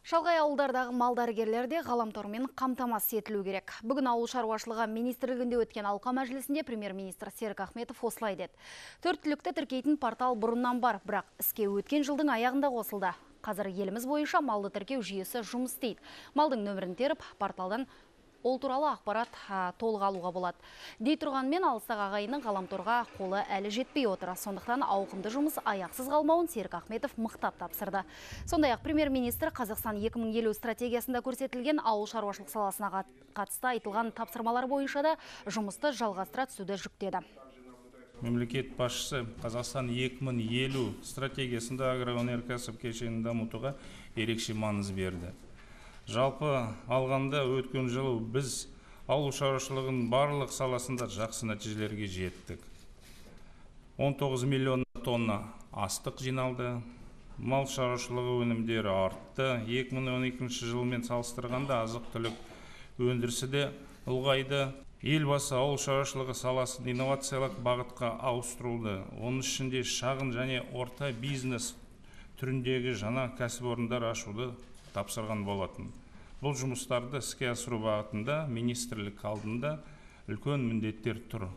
Шалғай ауылдардағы мал дәрігерлері де ғаламтормен қамтамасыз етілу керек. Бүгін ауыл шаруашылығы министрлігінде өткен алқа мәжілісінде премьер-министр Серік Ахметов осылай деді. Төрт түлікті тіркейтін портал бұрыннан бар, бірақ іске өткен жылдың аяғында қосылды. Қазір еліміз бойынша малды тіркеу жүйесі жұмыс істейді. Малдың нөмірін теріп, порталдан ол туралы ақпарат толық алуға болады. Дей тұрғанмен, алыстағы ағайынның ғаламторға қолы әлі жетпей отыр. Сондықтан ауқымды жұмыс аяқсыз қалмауын Серік Ахметов мықтап тапсырды. Сондай-ақ премьер-министр Қазақстан 2050 стратегиясында көрсетілген ауыл шаруашылық саласына қатысты айтылған тапсырмалар бойынша да жұмысты жалғастыра түсуді жүктеді. Мемлекет басшысы Қазақстан 2050 стратегиясында агроөнеркәсіп кешенін дамытуға ерекше маңыз берді. Жалпы алғанда, өткен жылы біз ауыл шаруашылығының барлық саласында жақсы нәтижелерге жеттік. 19 миллион тонна астық жиналды, мал шаруашылығы өнімдері артты. 2012 жылмен салыстырғанда азық-түлік өндірісі де ұлғайды. Елбасы ауыл шаруашылығы саласын инновациялық бағытқа ауыстыруды, оның ішінде шағын және орта бизнес түріндегі жаңа кәсіпорындар ашуды тапсырған болатын. Бұл жұмыстарды іске асыру бағытында министрлік алдында үлкен міндеттер тұр.